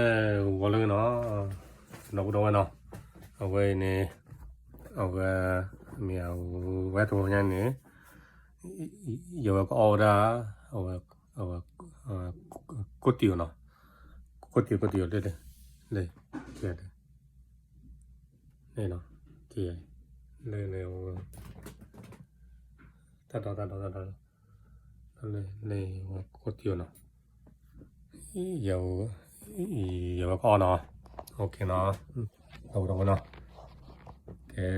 ဂီၤလၢနီၤ, ဒီပုၢ်ဒီဝဲၢ်နီၤ, အဝဲအံၤန့ၣ်, အဝဲ, မ့ၢ်အဝဲတဂီၤညါန့ၣ်, ယဝဲကအီၣ်ဝဲဒၣ်, အဝဲ, အဝဲ, ကိၣ်တံၢ်နီၤ, ကိၣ်တံၢ် ကိၣ်တံၢ် လၢ, လၢ, လၢ, လၢ, တၢ်ဒီး တၢ်ဒီး တၢ်ဒီး, လၢ, လၢ, ကိၣ်တံၢ်နီၤ, ယ, ယဝဲကအီၣ်နီၤ, အိၣ်ခ့နီၤ, ဒီပုၢ်ဒီဝဲၢ်နီၤ, ကဲ,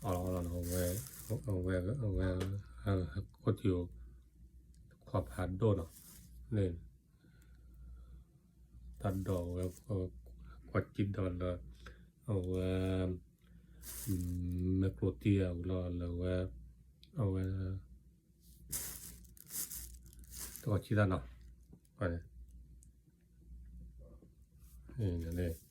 အီၣ်လီၤအီၣ်လီၤနီၤ, အဝဲ, အဝဲ, အဝဲ, ကိၣ်တံၢ်, ခွါဖးဒိၣ်နီၤ, လၢ, တၢ်ဒီးဝဲ, ကွၢ်ကံဒီးလၢ, အဝဲ, မဲာ်ကျိးတံၢ်အဝဲလီၤလၢဝဲ, အဝဲ, တၢ်ကီဆံတၢ်နီၤ, န့ၣ်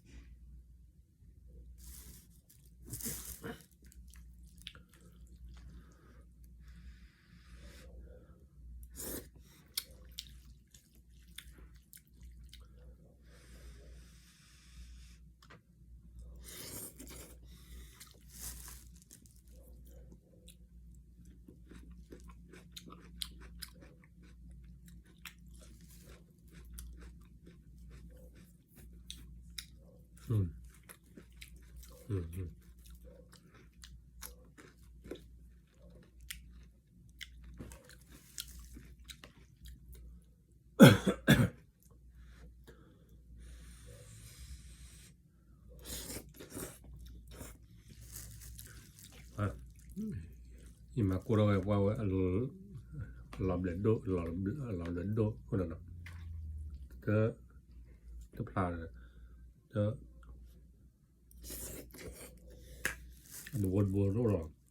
ယမၤကိၢ်ထီၣ်ဝဲပှၤဝဲ, လီၤဘျဲးဒိၣ်, လီၤဘျဲးဒိၣ်အဃိဒီး, တ, တဖျါ, တ, တဘိတဘိဒိၣ်လီၤ.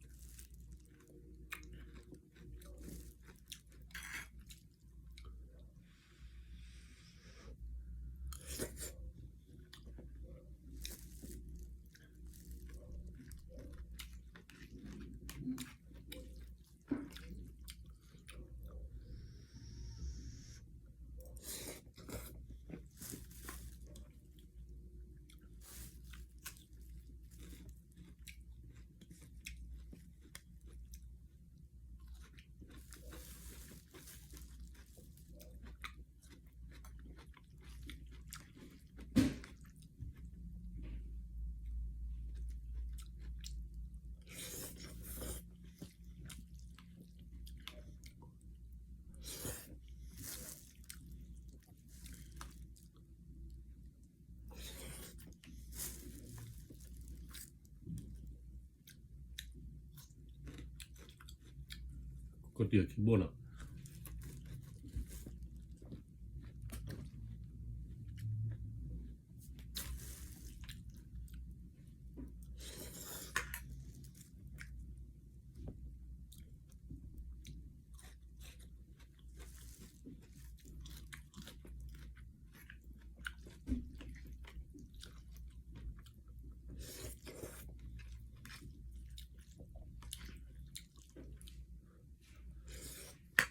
ကိၣ်တံၢ်အခံဘိနီၤ. အ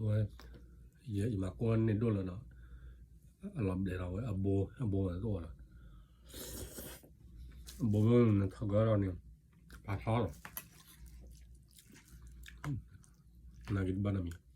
ဝဲ, ယမၤကိၢ်န့ၢ်ဒိၣ်လၢၤနီၤ, အလီၤဘျဲးဒီးဝဲအဘိ, အဘိဝဲတအိၣ်လီၤ, အဘိမ့ၢ်နထီၣ်ကဒီးန့ၣ်, ပာ်ထီၣ်လီၤ, နာ်က့တဘၣ်နီတမံၤ.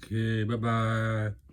Okay, bye bye.